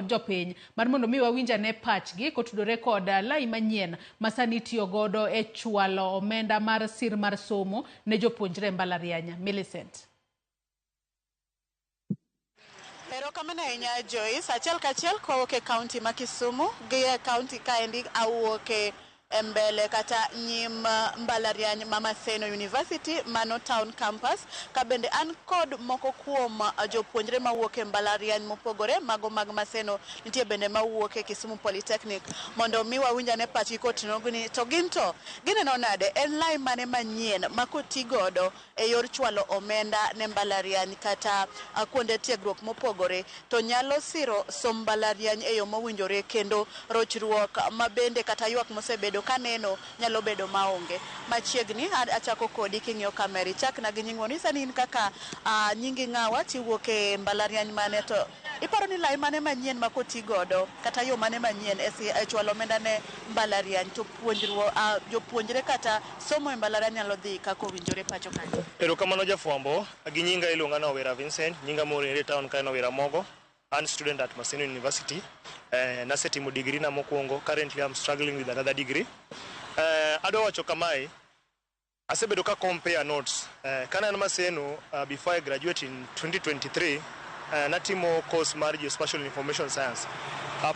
kod jopiny mar mondo mi wawinj ane pachgi kotudore kod lai manyien ma sani itiyo godo e chwalo omenda mar sir mar somo ne jopuonjre e mbalariany. Millicent. Erokamano ahinya, Joyce. Achiel kachiel kowuok e kaunti ma Kisumu gi e kaunti kaendi awuok e mbele kata nyim mbalariany ma Maseno University, mano town campus, ka bende an kod moko kuom jopuonjre mawuok e mbalariany mopogore mago mag Maseno, nitie bende mawuok e Kisumu Polytechnic, mondo mi wawinj ane pachgi kotenore ni to gin to gineno nade en lai mane manyien ma koti godo e yor chwalo omenda ne mbalariany kata kuonde tiegruok mopogore to nyalo siro somb mbalariany e yo mowinjore, kendo rochruok ma bende kata ywak mosebedo kaneno nyalo bedo maonge. Machiegni achako kodi king'iyo kamera, ichakna gi nying mondo inyisa ni in kaka nyingi ng'awa, tiwuok e mbalariany mane, to iparo ni lai mane manyien ma koti godo kata yo mane manyien e chwalo omenda ne mbalariany to puonjruok jopuonjre kata somo e mbalariany nyalo dhi kaka owinjore pacho kae? Erokamano, jafwambo. Gi nyinga iluonga ni Owera Vincent, nyinga mong'ere e town ka en Owera Mogo. An student at Maseno University. Nasetimo degree na mokwongo, currently I'm struggling with another degree. Adwa wacho kamae, asebedo ka compare notes. Kane an Maseno, before I graduate in 2023, natimo course mar Geospatial Information Science.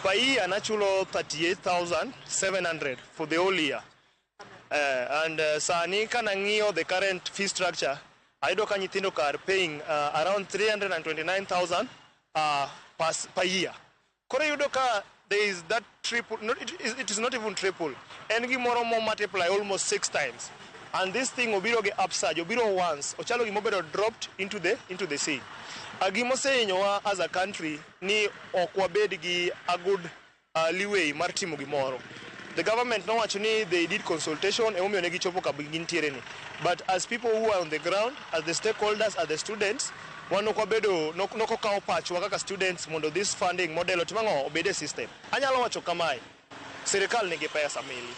Per year nachulo 38,700 for the whole year. And sani kanang'iyo the current fee structure, ayudo ka nyithindo ka are paying around 329,000 per year. Koro iyudo ka there is that triple, not, it is not even triple, en gimoro mo multiply almost six times. And this thing obiro gi upsurge, obiro once, ochalo gimobedo dropped into the sea. Gimosehinyowa as a country ni ok wabed gi a good leeway mar timo gimoro. The government nowacho ni they did consultation, emomiyo ne gichopo kama gintiere ni. But as people who are on the ground, as the stakeholders, as the students, wan ok wabedo nok okawo pachwa kaka students mondo this funding model otim ang'o, obed e system. Anyalo wacho kamae, sirikal nigi pesa mili.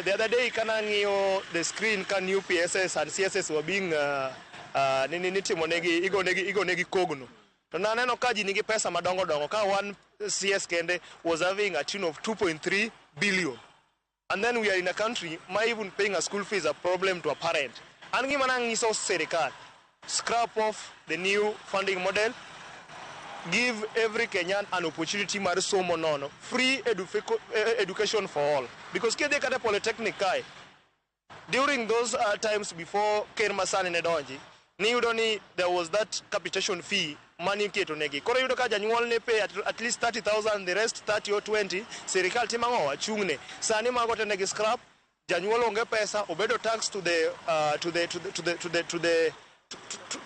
The other day kana ng'iyo the screen ka new PSS and CSS were being nitimo negi igonegi kogno. To naneno ka ji nigi pesa madongo dongo, ka one CS kende was having a tune of 2.3 billion. And then we are in a country ma even paying a school fee is a problem to a parent. An gima nanyiso sirikal, scrap off the new funding model, give every Kenyan an opportunity mar somo nono, free education for all. Because kidhi kata polytechnic kae, during those times before ker masani ne donji, niyudo ni there was that capitation fee mani iketo negi. Koro iyudo ka janyuol ne pay at least 30,000, the rest 30 or 20, sirikal timo ang'o? Achung'ne. Sani mago te negi scrap, janyuol onge pesa, obedo tax to the to the to the to the to the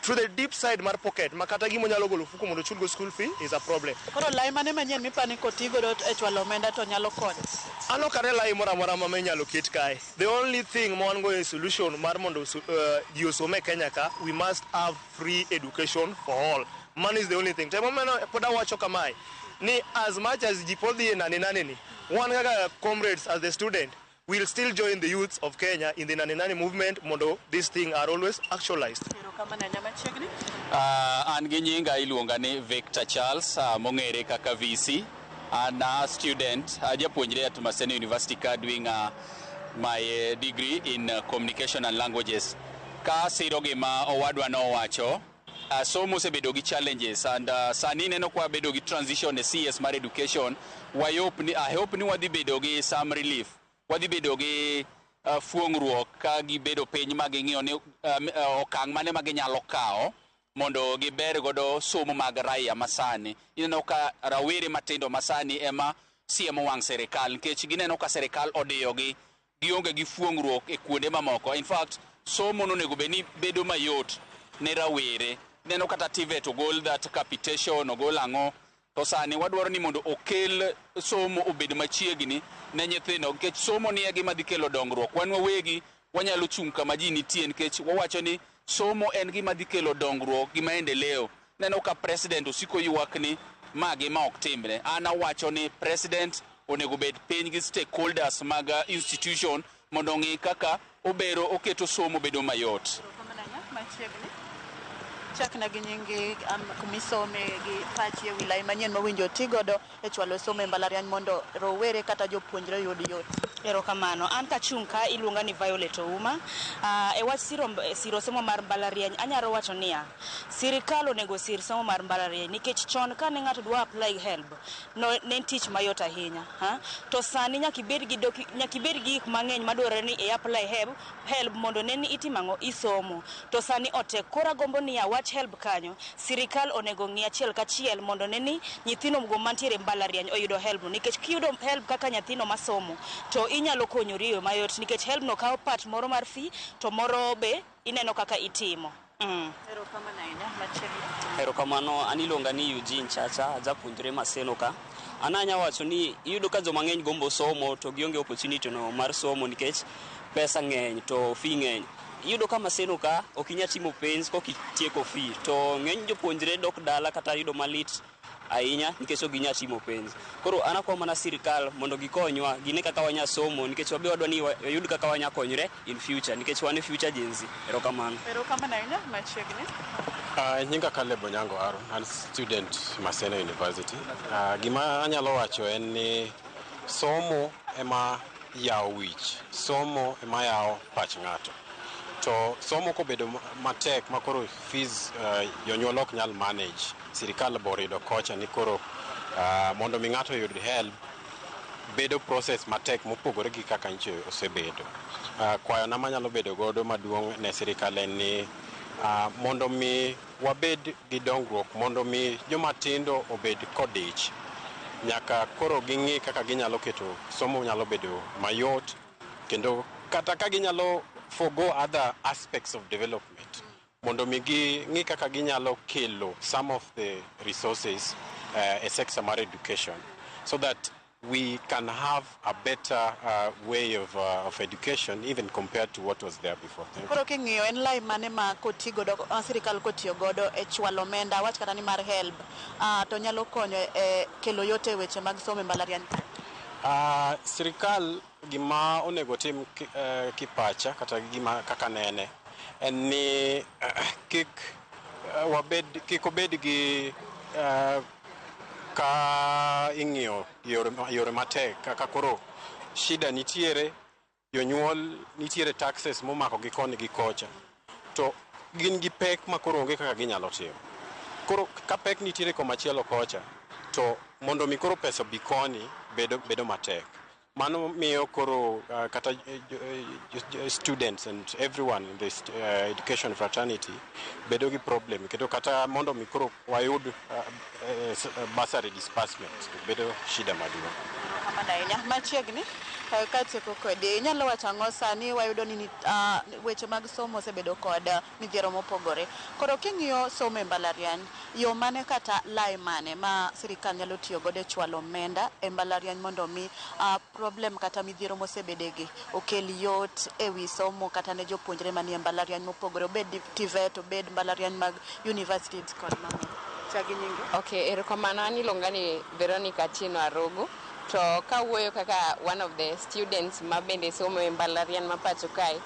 to the deep side mar pocket ma kata gima onyalo golo fuko mondo ochulgo school fee is a problem. Koro lai mane manyien mipani koti godo e chwalo omenda to nyalo konyo? An ok ane lai moro amora ma inyalo ket kae. The only thing ma wan go e solution mar mondo ji osom e Kenya ka, we must have free education for all. Mano is the only thing. To emomiyo pod awacho kamae, ni as much as ji pod dhi e nane nane ni, wan kaka comrades as the student, will still join the youths of Kenya in the nane nane movement mondo this thing are always actualized. Erokamano ahinya. Machiegni. An gi nyinga iluonga ni Victor Charles, mong'ere kaka VC. An a student, japuonjre at Maseno University ka doing my degree in communication and languages. Ka siro gima owadwa nowacho, somo osebedo gi challenges and sani ineno kwa bedo gi transition e CS mar education, I hope ni wadhi bedo gi some relief. Wadhi bedo gi fuong'ruok ka gibedo piny ma ging'iyo ni okang' mane ma ginyalo kawo mondo giber godo somo mag raia masani. Ineno ka rawere matindo masani ema siemo wang' sirikal nikech gineno ka sirikal odiyogi, gionge gi fuong'ruok e kuonde mamoko. In fact, somo nonego bed ni bedo mayot ne rawere. Ineno kata TVET ogol, that capitation ogol ang'o, to sani wadwaro ni mondo okel somo obed machiegni ne nyithindo nikech somo ni e gima dhi kelo dongruok. Wan wawegi wanyalo chung' kama ji nitie nikech wawacho ni somo en gima dhi kelo dongruok gi maendeleo. Neno ka president osiko ywak ni ma gi ma ok timre. An awacho ni president onego bed piny gi stakeholders mag institution mondo ong'i kaka obero oketo somo bedo mayot. Erokamano ahinya. Machiegni. Chakna gi nyingi, kumisome gi pachi e wi lai manyien mowinjo ti godo e chwalo somo e mbalariany mondo rowere kata jopuonjre oyud yot. Erokamano. An kachung' ka iluonga ni Violet Ouma. E wach siro somo mar mbalariany anyalo wacho niya, sirikal onego sir somo mar mbalariany nikech chon kane ng'ato dwa apply HELB no, ne en tich mayot ahinya. Ha? To sani nyaka ibed gi nyaka ibed gi gik mang'eny madwarore ni i apply HELB mondo ne ni itimo ang'o, isomo. To sani otek. Koro agombo niya, wach HELB kanyo, sirikal onego ng'i achiel kachiel mondo ne ni nyithindo go mantiere mbalariany oyudo HELB no. Nikech kiyudo HELB kaka nyathino masomo, to inyalo konyori e yo mayot nikech HELB no kawo part moro mar fee to moro be ineno kaka itimo. Erokamano ahinya. Machiegni. Erokamano, an iluonga ni Eugene Chacha, ajapuonjre Maseno ka. An anya wacho ni iyudo ka joma ng'eny gombo somo to gionge opportunity no mar somo nikech pesa ng'eny to fee ng'eny. Iyudo ka Maseno ka ok inyal timo penj kok itieko fee to ng'eny jopuonjre dok dala kata yudo malit ahinya nikech ok ginyal timo penj. Koro an akwayo mana sirikal mondo gikonywa gine kaka wanya somo nikech wabe wadwa ni wayud kaka wanya konyre in future nikech wan e future Gen Z. Erokamano. Erokamano ahinya. Machiegni. Nyinga Caleb Onyango Aaron, an student Maseno University. Gima anyalo wacho en ni somo ema yawo wich, somo ema yawo pach ng'ato. To somo kobedo matek makoro fees jonyuol ok nyal manage, sirikal borido kocha ni koro mondo mi ng'ato oyud HELB bedo process matek mopogore gi kaka nyocha osebedo. Kwayona manyalo bedo godo maduong' ne sirikal en ni mondo mi wabed gi dongruok, mondo mi joma tindo obed kodich, nyaka koro ging'i kaka ginyalo keto somo nyalo bedo mayot, kendo kata ka ginyalo forgo other aspects of development mondo mi ging'i kaka ginyalo kelo some of the resources e sector mar education so that we can have a better way of education even compared to what was there before. Thank you. Koro king'iyo en lai mane ma koti godo, sirikal kotiyo godo e chwalo omenda, wach kata ni mar HELB, to nyalo konyo e kelo yot e weche mag somo e mbalariany? Sirikal gima onego tim kipacha kata gima kaka nene en ni kik wabed kik obed gi ka ing'iyo yore matek kaka koro shida nitiere, jonyuol nitiere taxes momako gi koni gi kocha to gin gi pek ma koro onge kaka ginyalo timo. Koro ka pek nitiere komachielo kocha to mondo mi koro pesa obi koni bedo matek. Mano miyo koro kata students and everyone in this education fraternity bedo gi problem kendo kata mondo mi koro wayud bursary disbursement bedo shida maduong'. Erokamano ahinya. Machiegni, katieko kodi, inyalo wacho ang'o sani wayudo ni weche mag somo osebedo kod midhiero mopogore. Koro king'iyo somo e mbalariany, yo mane kata lai mane ma sirikal nyalo tiyo godo e chwalo omenda e mbalariany mondo mi problem kata midhiero mosebedegi okel yot e wi somo kata ne jopuonjre manie mbalariany mopogore, obed TVET, obed mbalariany mag universities kod mamoko. Chak gi nyingi. Okay, erokamano. An iluonga ni Veronica Atieno Arogo. To kawuoyo kaka one of the students ma bende somo e mbalariany ma pacho kae,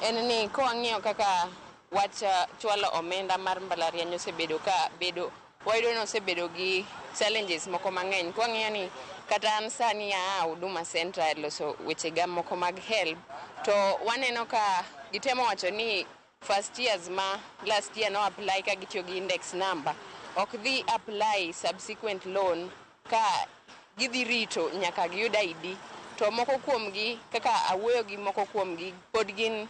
en ni kawang'iyo kaka wach chwalo omenda mar mbalariany osebedo ka bedo, wayudo ni osebedo gi challenges moko mang'eny. Kwang'iyo ni kata an sani aa Huduma Center loso wechega moko mag HELB, to waneno ka gitemo wacho ni first years ma last year no apply ka gitiyo gi index number ok dhi apply subsequent loan ka gidhi rito nyaka giyud ID. To moko kuomgi, kaka awuoyo gi moko kuomgi, pod gin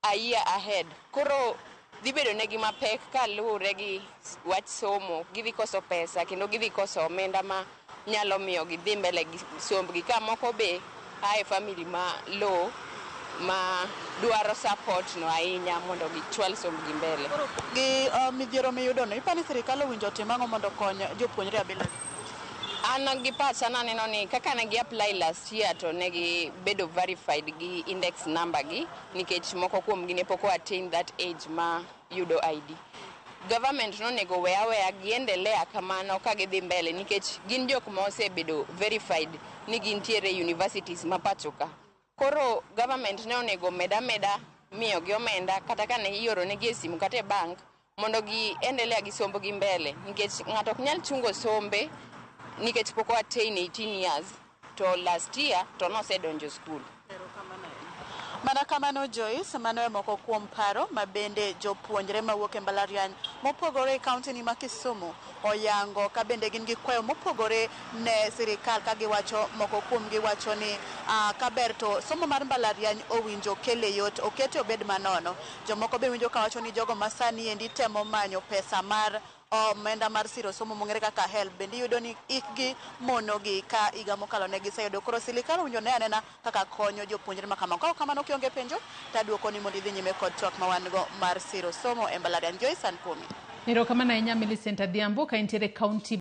a year ahead. Koro dhi bedo negi mapek kaluwore gi wach somo. Gidhi koso pesa kendo gidhi koso omenda ma nyalo miyo gidhi mbele gi sombgi. Ka moko be ae family ma low ma dwaro support no ahinya mondo gichwal sombgi mbele. Gi midhiero miyudo no, ipani sirikal owinjo otim ang'o mondo okony jopuonjre abila? An gi pacha naneno ni kaka ne gi apply last year to ne gi bedo verified gi index number gi nikech moko kuomgi ne pok o attain that age ma yudo ID. Government nonego we aweya giendelea kamano ka gidhi mbele nikech gin jok ma osebedo verified ni gintiere universities ma pacho ka. Koro government ne onego med ameda miyogi omenda kata ka ne ioro negi e simu kata e bank. Mondo gi endelea gi somb gi mbele nikech ng'ato ok nyal chungo sombe nikech pok o attain 18 years to last year to nosedonjo skul. Mana kamano Joyce, mano e moko kuom paro ma bende jopuonjre mawuok e mbalariany mopogore e kaunti ni ma Kisumu oyango ka bende gin gi kwayo mopogore ne sirikal ka giwacho moko kuom giwacho ni kaber to somo mar mbalariany owinjo kele yot okete obed manono. Jomoko be winjo kawacho ni jogo ma sani endi temo manyo pesa mar omenda mar siro somo mong'ere kaka HELB bende iyudo ni ikgi monogi ka higa mokalo ne giseyudo. Koro sirikal owinjo ne anena kaka konyo jopuonjre ma kamago. Ka ok kamano kionge penjo taduoko ni mondo idhi nyime kod twak ma wan go mar siro somo e mbalariany. Joyce an kuomi. Erokamano ahinya Millicent Adhiambo ka intiere kaunti.